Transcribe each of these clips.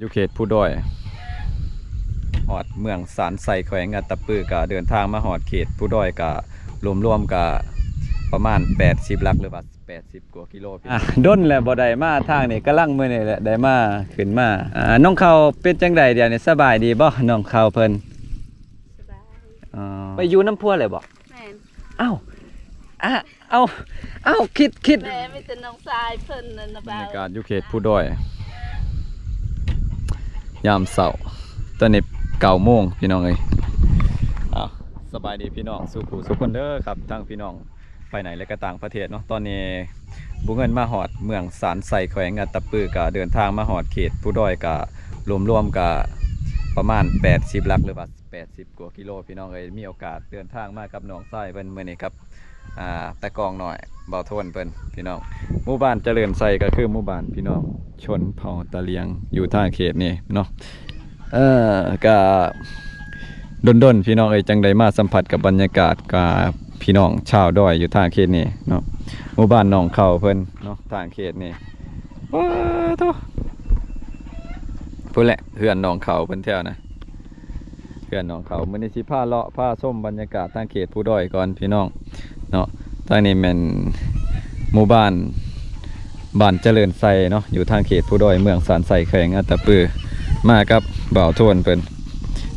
ຢູ່ເຂດພູດອຍ ຮອດເມືອງສານໄຊ ແຂວງອັດຕະປື ກະເດີນທາງມາຮອດເຂດພູດອຍ ກະລວມໆ ກະປະມານແປດສິບຫຼັກ ຫຼືວ່າແປດສິບກວ່າກິໂລ. ອ່າ ດົນແລ້ວບໍ່ໄດ້ມາທາງນີ້ ກຳລັງມື້ນີ້ແຫຼະໄດ້ມາ ຂຶ້ນມາ. ອ່າ ນ້ອງເຂົ້າເປັນຈັ່ງໃດດຽວນີ້ ສະບາຍດີບໍ່ ນ້ອງເຂົ້າເພິ່ນ? ສະບາຍ. ອໍ ໄປຢູ່ນຳຜົວແລ້ວບໍ່? ແມ່ນ. ອ້າວ ອາ ເອົາ ເອົາ ຄິດ ຄິດ ແມ່ມີແຕ່ນ້ອງຊາຍເພິ່ນນັ້ນນະ. ບັນຍາກາດຢູ່ເຂດພູດອຍ ຍາມເຊົ້າ ຕອນນີ້ເກົ້າໂມງພີ່ນ້ອງເອີຍ. ອ້າວ ສະບາຍດີພີ່ນ້ອງສູ່ຜູ້ສູ່ຄົນເດີຄັບ ທັງພີ່ນ້ອງພາຍໃນ ແລະກະຕ່າງປະເທດເນາະ. ຕອນນີ້ບໍ່ເງິນມາຮອດເມືອງສານໄຊ ແຂວງອັດຕະປື ກະເດີນທາງມາຮອດເຂດພູດອຍ ກະລວມໆ ກະປະມານແປດສິບຫຼັກ ຫຼືວ່າ ແປດສິບກວ່າກິໂລພີ່ນ້ອງເອີຍ. ມີໂອກາດເດີນທາງມາກັບນ້ອງຊາຍເພິ່ນມື້ນີ້ ກັບ ອ່າ ຕາກ້ອງນ້ອຍ ບ່າວໂທນເພິ່ນພີ່ນ້ອງ. ໝູ່ບ້ານຈະເລີນໄຊ ກະຄືໝູ່ບ້ານພີ່ນ້ອງຊົນເຜົ່າຕາຫຼຽງ ຢູ່ທາງເຂດນີ້ເນາະ. ເອີ ກະດົນໆ ພີ່ນ້ອງເອີຍ ຈັ່ງໄດ້ມາສຳຜັດກັບບັນຍາກາດ ກະພີ່ນ້ອງຊາວດອຍຢູ່ທາງເຂດນີ້ເນາະ. ໝູ່ບ້ານໜອງເຂົ້າເພິ່ນເນາະ ທາງເຂດນີ້ ປາໂທ້ ພຸ້ນແຫຼະ ເຮືອນໜອງເຂົ້າເພິ່ນແຖວນະ ເຮືອນໜອງເຂົ້າ. ມື້ນີ້ຊິພາເລາະພາຊົມບັນຍາກາດທາງເຂດພູດອຍກ່ອນພີ່ນ້ອງເນາະ. ທາງນີ້ແມ່ນໝູ່ບ້ານ ບ້ານຈະເລີນໄຊເນາະ ຢູ່ທາງເຂດພູດອຍ ເມືອງສານໄຊ ແຂວງອັດຕະປື ມາກັບບ່າວໂທນເພິ່ນ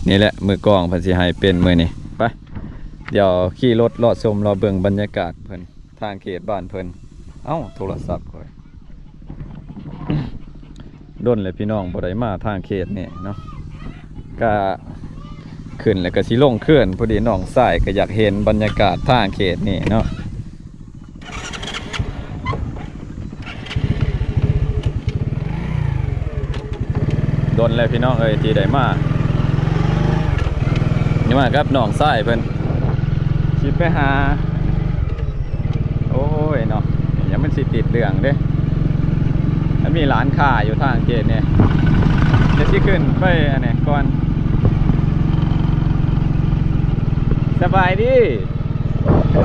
ນີ້ແຫຼະ ມືກອງເພິ່ນຊິໃຫ້ເປັນມື້ນີ້. ໄປ ດຽວຂີ່ລົດເລາະຊົມເລາະເບິ່ງບັນຍາກາດເພິ່ນ ທາງເຂດບ້ານເພິ່ນ. ເອົ້າ ໂທລະສັບຂ້ອຍ ດົນແລ້ວພີ່ນ້ອງບໍ່ໄດ້ມາທາງເຂດນີ້ເນາະ. ກະຂຶ້ນແລ້ວກະຊິລົງເຂື່ອນ ພໍດີນ້ອງຊາຍກະຢາກເຫັນບັນຍາກາດທາງເຂດນີ້ເນາະ. ດົນແລ້ວພີ່ນ້ອງເອີຍ ທີ່ໄດ້ມາ ນີ້ມາກັບນ້ອງຊາຍເພິ່ນ ຊິໄປຫາ ໂອ້ຍເນາະ ຢ່າມັນຊິຕິດເລື່ອງເດ້. ມັນມີຮ້ານຄ້າຢູ່ທາງເຂດນີ້ ດຽວຊິຂຶ້ນໄປອັນນີ້ກ່ອນ. ສະບາຍດີ. ເອີ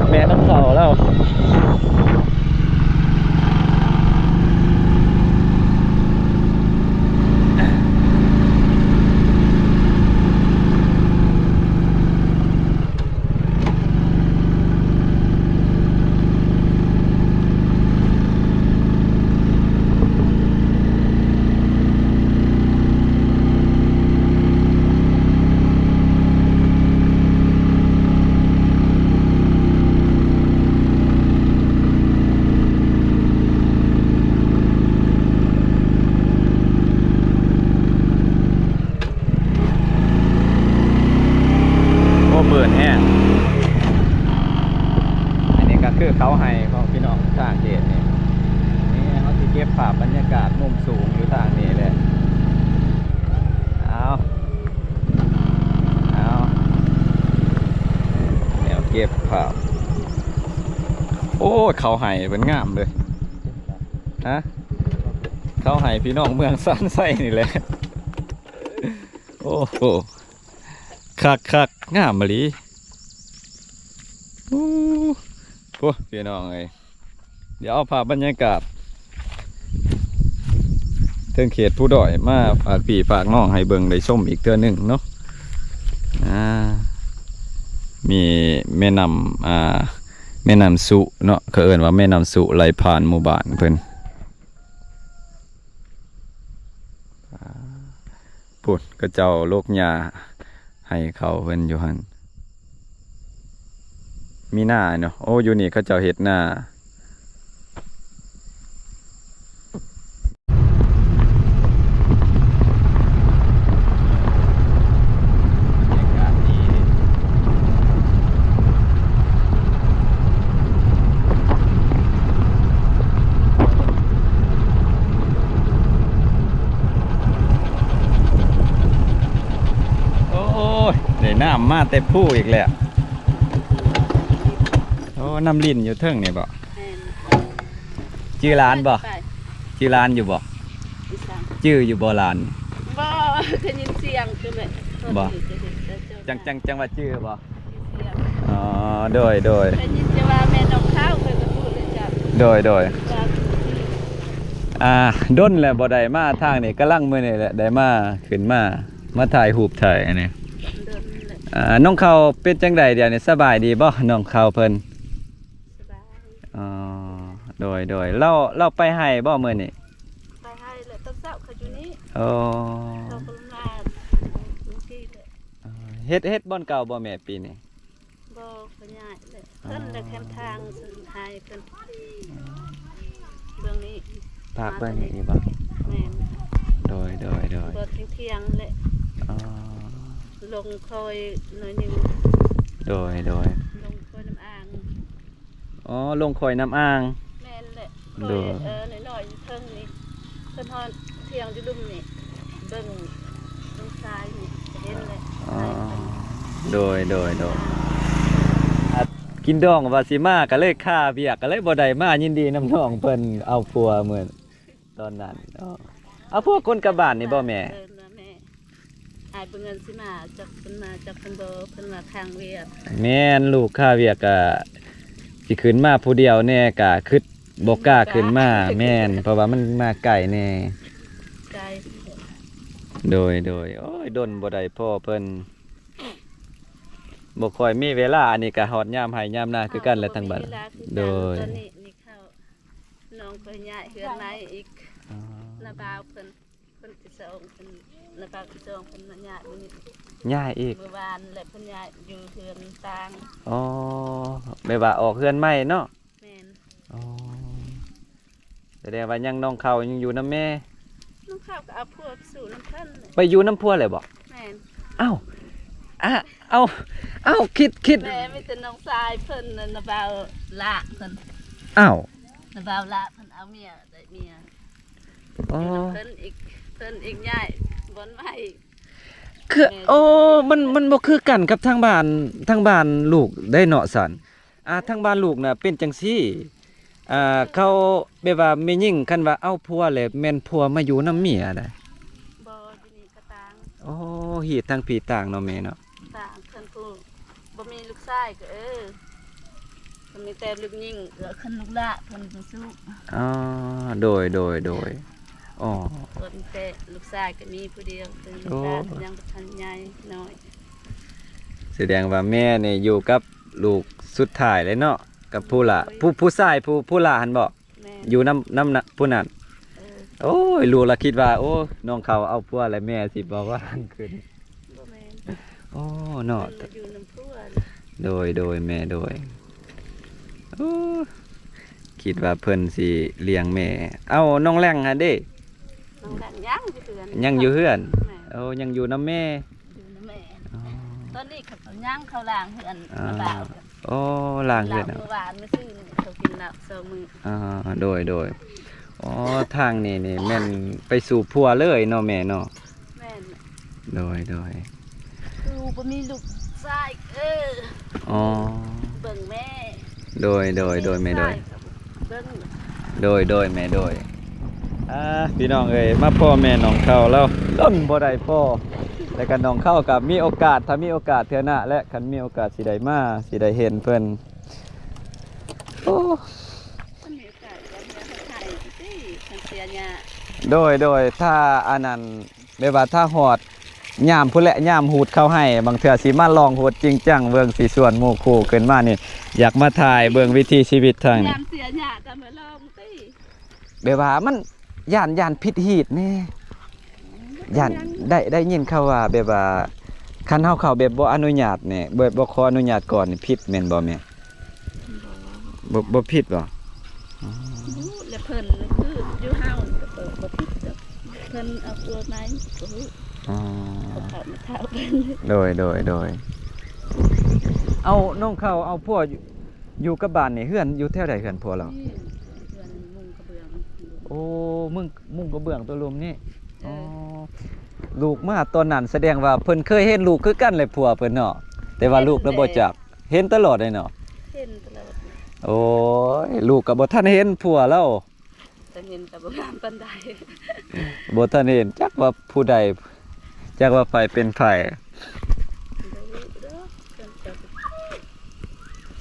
ແມ່ນຳເຂົ້າແລ້ວ. ໂອ້ ບືນແຮງ. ອັນນີ້ກະຄືເຂົ້າໄຮ່ຂອງພີ່ນ້ອງທາງເຂດນີ້. ນີ້ເຮົາຊິເກັບພາບບັນຍາກາດມຸມສູງຢູ່ທາງນີ້ແຫຼະ. ເອົາ ເອົາ ແນວເກັບພາບ. ໂອ້ຍ ເຂົ້າໄຮ່ເພິ່ນງາມເລີຍ. ຮະ? ເຂົ້າໄຮ່ພີ່ນ້ອງເມືອງສານໄຊນີ້ແຫຼະ. ໂອ້ໂຫ ຄັກໆ ງາມອີ່ຫຼີ. ໂອ້ ໂອ້ ພີ່ນ້ອງເອີຍ ດຽວເອົາພາບບັນຍາກາດເທິງເຂດພູດອຍມາຝາກພີ່ຝາກນ້ອງໃຫ້ເບິ່ງໄດ້ຊົມອີກເທື່ອໜຶ່ງເນາະ. ອ່າ ມີແມ່ນ້ຳ ອ່າ ແມ່ນ້ຳສຸເນາະ ເຂົາເອີ້ນວ່າແມ່ນ້ຳສຸໄຫຼຜ່ານໝູ່ບ້ານເພິ່ນ. ພຸ້ນ ເຂົາເຈົ້າລົກຫຍ້າໃຫ້ເຂົາເພິ່ນຢູ່ຫັ້ນ ມີນາເນາະ. ໂອ້ ຢູ່ນີ້ເຂົາເຈົ້າເຮັດນາ. ໂອ້ຍ ໄດ້ນ້ຳມາແຕ່ພູອີກແລ້ວ. ໂອ້ ນ້ຳລິນຢູ່ເທິງນີ້ບໍ? ແມ່ນ. ຈື່ຫຼານບໍ່? ໄປ ຈື່ຫຼານຢູ່ບໍ່? ອີສານ. ຈື່ຢູ່ບໍ່ຫຼານ? ບໍ່ ໄດ້ຍິນສຽງຄືແມ່ນ. ບໍ່? ຈັ່ງ ຈັ່ງ ຈັ່ງວ່າຈື່ບໍ່? ອໍ ໂດຍ ໂດຍ. ໄດ້ຍິນແຕ່ວ່າແມ່ນ້ອງຂາວ ຂ້ອຍກໍຮູ້ແລ້ວຈ້ະ. ໂດຍ ໂດຍ. ອ່າ ດົນແລ້ວບໍ່ໄດ້ມາທາງນີ້ ກຳລັງມື້ນີ້ແຫຼະໄດ້ມາ ຂຶ້ນມາ ມາຖ່າຍຮູບຖ່າຍອັນນີ້. ອ່າ ນ້ອງເຂົ້າເປັນຈັ່ງໃດດຽວນີ້ ສະບາຍດີບໍ່ນ້ອງເຂົ້າເພິ່ນ? ສະບາຍ. ອໍ ໂດຍໆ ລາວ ລາວໄປໄຮ່ບໍ່ມື້ນີ້? ໄປໄຮ່ແຫຼະ ຕອນເຊົ້າເຂົາຢູ່ນີ້. ອໍ ເຂົາກໍມາເມື່ອກີ້ແຫຼະ. ເຮັດ ເຮັດບ່ອນເກົ່າບໍ່ແມ່ປີນີ້? ບໍ່ ເຂົາຍ້າຍແຫຼະ ເພິ່ນແຫຼະແຄມທາງໃຫ້ເພິ່ນເບື້ອງນີ້ ພາກເບື້ອງນີ້ບໍ່? ແມ່ນ. ໂດຍໆໆ ບໍ່ທຽງໆແຫຼະ. ອໍ ລົງຄອຍໜ້ອຍໜຶ່ງ. ໂດຍໆ ລົງຄອຍນ້ຳອ່າງ. ອໍ ລົງຄອຍນ້ຳອ່າງ. ແມ່ນແຫຼະ. ໂດຍ ເອີ ນ້ອຍໆຢູ່ເທິງນີ້ ເພິ່ນຮອດທຽງຢູ່ລຸ່ມນີ້ ເບິ່ງລົງຊາຍນີ້ ເຫັນແຫຼະ. ອໍ ໂດຍໆໆ ອ່າ ກິນດອງວ່າຊິມາ ກະເລີຍຄາວຽກ ກະເລີຍບໍ່ໄດ້ມາ. ຍິນດີນຳນ້ອງເພິ່ນເອົາຜົວມື້ຕອນນັ້ນ. ອໍ ເອົາຜົວຄົນກັບບ້ານນີ້ບໍ່ແມ່? ເອີ ແມ່ ອ້າຍເບິ່ງເງິນຊິມາ ຈັກເພິ່ນມາ ຈັກເພິ່ນບໍ່ ເພິ່ນວ່າຄ້າງວຽກ. ແມ່ນ ລູກຄາວຽກກະຊິຂຶ້ນມາຜູ້ດຽວແດ່ ກະຄຶດບໍ່ກ້າຂຶ້ນມາ. ແມ່ນ ເພາະວ່າມັນມາໄກແດ່. ໄກ. ໂດຍໆ ໂອ້ຍ ດົນບໍ່ໄດ້ພໍ້ເພິ່ນ ບໍ່ຄ່ອຍມີເວລາ. ອັນນີ້ກະຮອດຍາມໄຮ່ຍາມນາຄືກັນແຫຼະ ທາງບ້ານ. ໂດຍ ຕອນນີ້ນີ້ເຂົ້າ ນ້ອງໄປຍ້າຍເຮືອນໃໝ່ອີກ. ອໍ ນ້າບ່າວເພິ່ນ ຄົນທີສອງ ເພິ່ນ ນ້າບ່າວທີສອງ ເພິ່ນມາຍ້າຍມື້ນີ້ ຍ້າຍອີກ ມື້ວານ ແລະເພິ່ນຍ້າຍຢູ່ເຮືອນຕ່າງ. ອໍ ແບບວ່າອອກເຮືອນໃໝ່ເນາະ. ແມ່ນ. ອໍ ສະແດງວ່າຍັງ ນ້ອງເຂົ້າຍັງຢູ່ນຳແມ່. ນ້ອງເຂົ້າກໍເອົາຜົວໄປຢູ່ນຳເພິ່ນ ໄປຢູ່ນຳຜົວແລ້ວບໍ່? ແມ່ນ. ອ້າວ ອາ ເອົາ ເອົາ ຄິດ ຄິດ ແມ່ມີແຕ່ນ້ອງຊາຍເພິ່ນ ນ້າບ່າວຫຼ້າເພິ່ນ. ອ້າວ ນ້າບ່າວຫຼ້າເພິ່ນເອົາເມຍ ໄດ້ເມຍ. ອໍ ຢູ່ນຳເພິ່ນອີກ ເພິ່ນອີກຍ້າຍບ່ອນໃໝ່. ຄື ແມ່ ໂອ້ ມັນ ມັນບໍ່ຄືກັນກັບທາງບ້ານ ທາງບ້ານລູກໄດ້ເນາະຊັ້ນ. ອ່າ ທາງບ້ານລູກນະເປັນຈັ່ງຊີ້ ອ່າ ເຂົາແບບວ່າແມ່ຍິງຄັນວ່າເອົາຜົວແລ້ວແມ່ນຜົວມາຢູ່ນຳເມຍໃດ໋. ບໍ່ ຢູ່ນີ້ກະຕ່າງ. ໂອ້ ຮີດທາງພີຕ່າງເນາະແມ່ເນາະ. ຕ່າງ ຄັນຜູ້ບໍ່ມີລູກຊາຍກໍ ເອີ ກໍມີແຕ່ລູກຍິງ ແລ້ວຄັນລູກຫຼ້າເພິ່ນບໍ່ສູ້. ອໍ ໂດຍໆໆ ອໍ ກໍມີແຕ່ລູກຊາຍກໍມີຜູ້ດຽວ ເພິ່ນ ໂອ້ ຍັງບໍ່ທັນໃຫຍ່ນ້ອຍ. ສະແດງວ່າແມ່ນີ້ຢູ່ກັບລູກສຸດທ້າຍເລີຍເນາະ ກັບຜູ້ຫຼ້າ ໂດຍ ຜູ້ ຜູ້ຊາຍ ຜູ້ ຜູ້ຫຼ້າຫັ້ນບໍ? ແມ່ນ. ຢູ່ນຳ ນຳ ນຳຜູ້ນັ້ນ. ເອີ ໂອ້ຍ ລູກລະຄິດວ່າ ໂອ້ ນ້ອງເຂົ້າເອົາຜົວແລ້ວແມ່ຊິບໍ່ວ່າງຂຶ້ນ. ບໍ່ແມ່ນ. ໂອ້ ເນາະ ເພິ່ນມາຢູ່ນຳຜົວ. ໂດຍ ໂດຍ ແມ່ ໂດຍ. ໂອ້ ຄິດວ່າເພິ່ນຊິລ້ຽງແມ່. ເອົາ ນ້ອງແຫຼງຫັ້ນເດ? ນ້ອງແຫຼງຍັງຢູ່ເຮືອນ ຍັງຢູ່ເຮືອນ. ແມ່ນ. ໂອ້ ຍັງຢູ່ນຳແມ່. ຢູ່ນຳແມ່. ອໍ ຕອນນີ້ເຂົາກໍຍັງ ເຂົາລ້າງເຮືອນ. ອ່າ ມາບ່າວ. ໂອ້ ລ້າງເຮືອນ ລ້າງມື້ວານ ມື້ຊືນເຂົາກິນເຫຼົ້າສອງມື້. ອ່າ ໂດຍ ໂດຍ. ອໍ ທາງນີ້ນີ້ແມ່ນໄປສູ່ຜົວເລີຍເນາະແມ່ເນາະ. ແມ່ນ. ໂດຍ ໂດຍ. ຄືບໍ່ມີລູກຊາຍ ເອີ ອໍ ເບິ່ງແມ່. ໂດຍ ໂດຍ ໂດຍ ແມ່ ໂດຍ. ເບິ່ງ ໂດຍ ໂດຍ ແມ່ ໂດຍ. ອ່າ ພີ່ນ້ອງເອີຍ ມາພໍ້ແມ່ນ້ອງເຂົ້າແລ້ວ ດົນບໍ່ໄດ້ພໍ້ ແລ້ວກໍນ້ອງເຂົ້າກໍມີໂອກາດ ຖ້າມີໂອກາດເທື່ອໜ້າ ແລະ ຄັນມີໂອກາດຊິໄດ້ມາ ຊິໄດ້ເຫັນເພິ່ນ. ໂອ້ ຄັນມີໂອກາດກໍມາຖ່າຍຕິ ຄັນເສຍຫຍ້າ. ໂດຍ ໂດຍ. ຖ້າອັນນັ້ນ ແບບວ່າຖ້າຮອດຍາມພຸ້ນແຫຼະ ຍາມຮູດເຂົ້າໄຮ່ ບາງເທື່ອຊິມາລອງຮູດຈິງຈັງເບິ່ງ ຊິຊວນໝູ່ຄູ່ຂຶ້ນມານີ້ ຢາກມາຖ່າຍເບິ່ງວິຖີຊີວິດທາງນີ້. ຍາມເສຍຫຍ້າກໍມາລອງຕິ. ແບບວ່າມັນຢ້ານ ຢ້ານຜິດຮີດແດ່ ຢ້ານ ໄດ້ ໄດ້ຍິນຂ່າວວ່າແບບວ່າ ຄັນເຮົາເຂົ້າແບບບໍ່ອະນຸຍາດນີ້ ແບບບໍ່ຂໍອະນຸຍາດກ່ອນນີ້ ຜິດແມ່ນບໍ່ແມ່? ບໍ່ ບໍ່ຜິດບໍ່? ອໍ ບໍ່ຮູ້ແຫຼະ ເພິ່ນຄືຢູ່ເຮົາກໍບໍ່ຜິດດອກ ເພິ່ນເອົາຜົວໃໝ່ບໍ່ຮູ້. ອໍ ເຂົາມາຖາມເພິ່ນ. ໂດຍ ໂດຍ ໂດຍ. ເອົາ ນ້ອງເຂົ້າເອົາຜົວຢູ່ ຢູ່ກັບບ້ານນີ້ ເຮືອນຢູ່ແຖວໃດ ເຮືອນຜົວລາວ? ນີ້ເຮືອນມຸງກະເບື້ອງ. ໂອ້ ມຸງ ມຸງກະເບື້ອງຕົວລຸ່ມນີ້. ເອີ ອໍ ລູກມາຕອນນັ້ນ ສະແດງວ່າເພິ່ນເຄີຍເຫັນລູກຄືກັນແຫຼະ ຜົວເພິ່ນເນາະ ແຕ່ວ່າລູກລະບໍ່ຈັກ. ເຫັນຕະຫຼອດເລີຍເນາະ. ເຫັນຕະຫຼອດ. ໂອ້ຍ ລູກກໍບໍ່ທັນເຫັນຜົວລາວ ແຕ່ເຫັນກໍບໍ່ງາມປານໃດ. ບໍ່ທັນເຫັນ ຈັກວ່າຜູ້ໃດ ຈັກວ່າໃຜເປັນໃຜ. ບໍ່ຮູ້ດອກ ເພິ່ນກໍ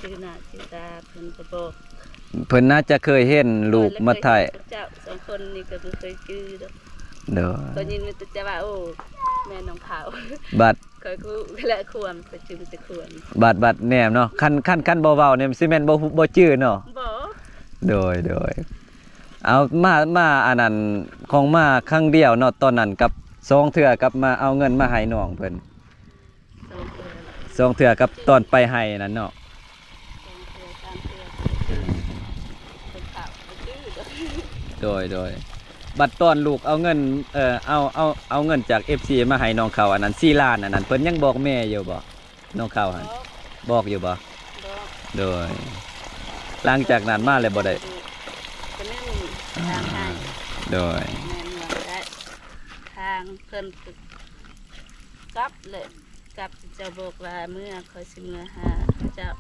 ຈື່ໜ້າຈື່ຕາ ເພິ່ນກໍບອກ ເພິ່ນໜ້າຈະເຄີຍເຫັນລູກມາຖ່າຍ. ເຈົ້າສອງຄົນນີ້ກໍບໍ່ເຄີຍຈື່ດອກ. ໂດຍ. ກໍຍິນມີແຕ່ຈະວ່າ ໂອ້ ແມ່ນ້ອງເຂົາ. ບັດ ຂ້ອຍຮູ້ແຫຼະຄວາມ ຂ້ອຍຈື່ມີແຕ່ຄວາມ. ບັດ ບັດແນມເນາະ ຄັນ ຄັນ ຄັນບໍ່ເວົ້ານີ້ຊິແມ່ນບໍ່ ບໍ່ຈື່ເນາະ. ບໍ່. ໂດຍ ໂດຍ. ເອົາ ມາ ມາອັນນັ້ນ ຂອງມາຄັ້ງດຽວເນາະ ຕອນນັ້ນກັບສອງເທື່ອ ກັບມາເອົາເງິນມາໃຫ້ນ້ອງເພິ່ນ. ສອງເທື່ອ ສອງເທື່ອກັບຕອນໄປໄຮ່ນັ້ນເນາະ. ສອງເທື່ອ ສາມເທື່ອ ເພິ່ນເຂົ້າໄປຊື້. ໂດຍ ໂດຍ. ບັດຕອນລູກເອົາເງິນ ເອີ ເອົາ ເອົາ ເອົາເງິນຈາກເອັຟຊີມາໃຫ້ນ້ອງເຂົາ ອັນນັ້ນສີ່ລ້ານ ອັນນັ້ນ ເພິ່ນຍັງບອກແມ່ຢູ່ບໍ່? ນ້ອງເຂົາຫັ້ນ ບອກ ບອກຢູ່ບໍ່? ບອກ. ໂດຍ. ຫຼັງຈາກນັ້ນມາແລ້ວບໍ່ໄດ້ ກະໜຶ່ງ ອ່າ ທາງໃຫ້. ໂດຍ. ແມ່ນວ່າໄດ້ ທາງເພິ່ນກໍກັບແຫຼະ ກັບ ເຈົ້າບອກວ່າເມືອ ຂ້ອຍຊິເມືອຫາເຈົ້າ.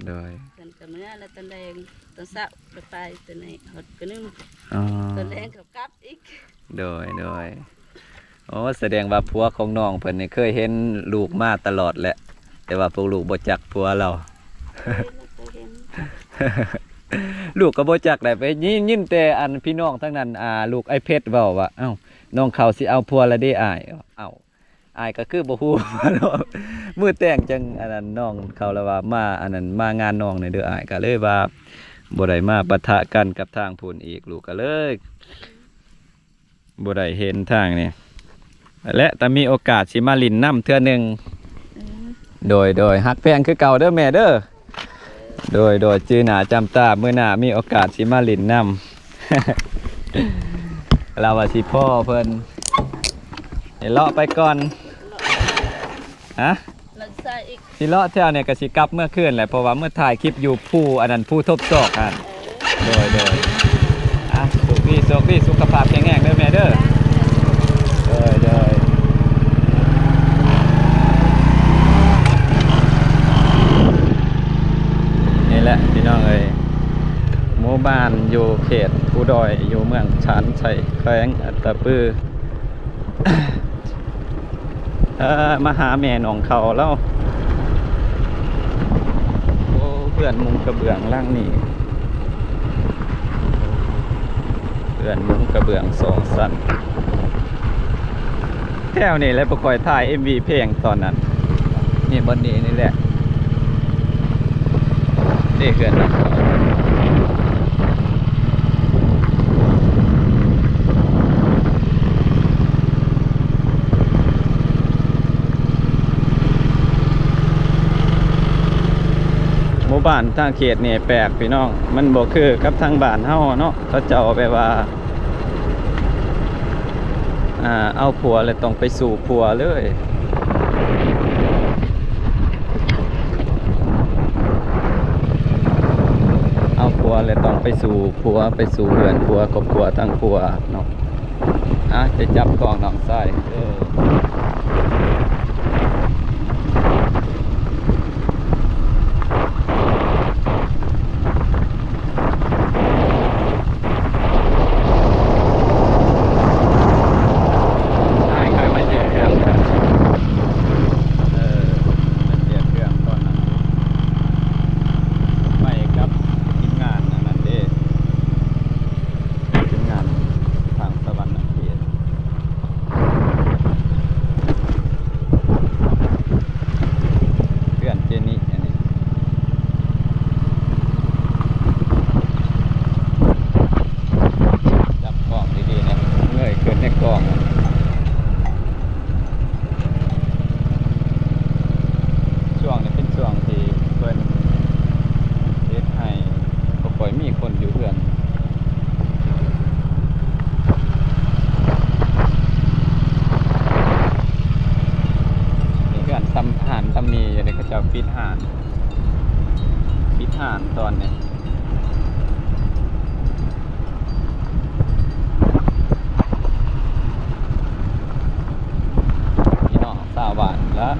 ໂດຍ. ເພິ່ນກໍເມືອແລ້ວ ຕອນແລງ ຕອນເຊົ້າກໍໄປ ຕອນນີ້ຮອດກະໜຶ່ງ. ອໍ ຕອນແລງກໍກັບອີກ. ໂດຍ ໂດຍ. ໂອ້ ສະແດງວ່າຜົວຂອງນ້ອງເພິ່ນນີ້ເຄີຍເຫັນລູກມາຕະຫຼອດແຫຼະ ແຕ່ວ່າພວກລູກບໍ່ຈັກຜົວລາວ. ເຄີຍ ເຄີຍເຫັນ. ລູກກໍບໍ່ຈັກໄດ໋ ໄປຍິນ ຍິນແຕ່ອັນພີ່ນ້ອງທາງນັ້ນ ອ່າ ລູກອ້າຍເພັດເວົ້າວ່າ ເອົ້າ ນ້ອງເຂົາຊິເອົາຜົວລະເດ້ອ້າຍ. ເອົ້າ ອ້າຍກໍຄືບໍ່ຮູ້ ມື້ແຕ່ງຈັ່ງອັນນັ້ນ ນ້ອງເຂົາລະວ່າ ມາອັນນັ້ນ ມາງານນ້ອງແດ່ເດີອ້າຍ ກໍເລີຍວ່າບໍ່ໄດ້ມາປະທະກັນກັບທາງພຸ້ນອີກ ລູກກໍເລີຍ ບໍ່ໄດ້ເຫັນທາງນີ້ ແລະ ແຕ່ມີໂອກາດຊິມາຫຼິ້ນນຳເທື່ອໜຶ່ງ. ອືມ. ໂດຍ ໂດຍ. ຮັກແພງຄືເກົ່າເດີແມ່ເດີ. ໂດຍ ໂດຍ. ຈື່ໜ້າຈຳຕາ ມື້ໜ້າມີໂອກາດຊິມາຫຼິ້ນນຳ. ລາວວ່າຊິພໍ້ເພິ່ນ. ໃຫ້ເລາະໄປກ່ອນ. ຮະ? ລະຊິໃສ່ອີກ. ຊິເລາະແຖວນີ້ກໍຊິກັບເມືອຄືນແຫຼະ ເພາະວ່າເມືອຖ່າຍຄລິບຢູ່ພູອັນນັ້ນ ພູທົບຊອກຫັ້ນ. ໂດຍ ໂດຍ. ອ່ະ ໂຊກດີ ໂຊກດີ ສຸຂະພາບແຂງແຮງເດີແມ່ເດີ. ໂດຍ ໂດຍ. ນີ້ແຫຼະພີ່ນ້ອງເອີຍ ໝູ່ບ້ານຢູ່ເຂດພູດອຍ ຢູ່ເມືອງຊານໄຊ ແຂວງອັດຕະປື. ເອີ ມາຫາແມ່ນ້ອງເຂົາລາວ. ໂອ້ ເຮືອນມຸງກະເບື້ອງຫຼັງນີ້ ເຮືອນມຸງກະເບື້ອງສອງຊັ້ນ. ແຖວນີ້ແຫຼະ ບໍ່ຄ່ອຍຖ່າຍເອັມວີເພງຕອນນັ້ນ. ນີ້ ບ່ອນນີ້ ນີ້ແຫຼະ. ເດ້ ເຮືອນ ໝູ່ບ້ານທາງເຂດນີ້ແປກພີ່ນ້ອງ ມັນບໍ່ຄືກັບທາງບ້ານເຮົາເນາະ ເຂົາເຈົ້າແບບວ່າ ອ່າ ເອົາຜົວແລ້ວຕ້ອງໄປສູ່ຜົວເລີຍ. ເອົາຜົວແລ້ວຕ້ອງໄປສູ່ຜົວ ໄປສູ່ເຮືອນຜົວ ຄອບຄົວທາງຜົວເນາະ. ອ່ະ ໄປຈັບຂອງນ້ອງຊາຍ. ເອີ. ອ້າຍເຄີຍມາເຈຍເຄື່ອງ ເອີ ມາເຈຍເຄື່ອງຕອນນັ້ນ ໄປກັບທີມງານອັນນັ້ນເດ້ ທີມງານທາງສະຫວັນນະເຂດ. ເຮືອນເຈນີອັນນີ້ ຈັບກ້ອງດີໆ ແນ່ ເງີຍຂຶ້ນໃນກ້ອງ. ຊ່ວງນີ້ເປັນຊ່ວງທີ່ເພິ່ນເຮັດໃຫ້ບໍ່ຄ່ອຍມີຄົນຢູ່ເຮືອນ. ມີເຮືອນຊຳ ຮ້ານຊຳນີ້ຢູ່ນີ້ ເຂົາເຈົ້າປິດຮ້ານ ປິດຮ້ານຕອນນີ້. ພີ່ນ້ອງຊາວບ້ານລະ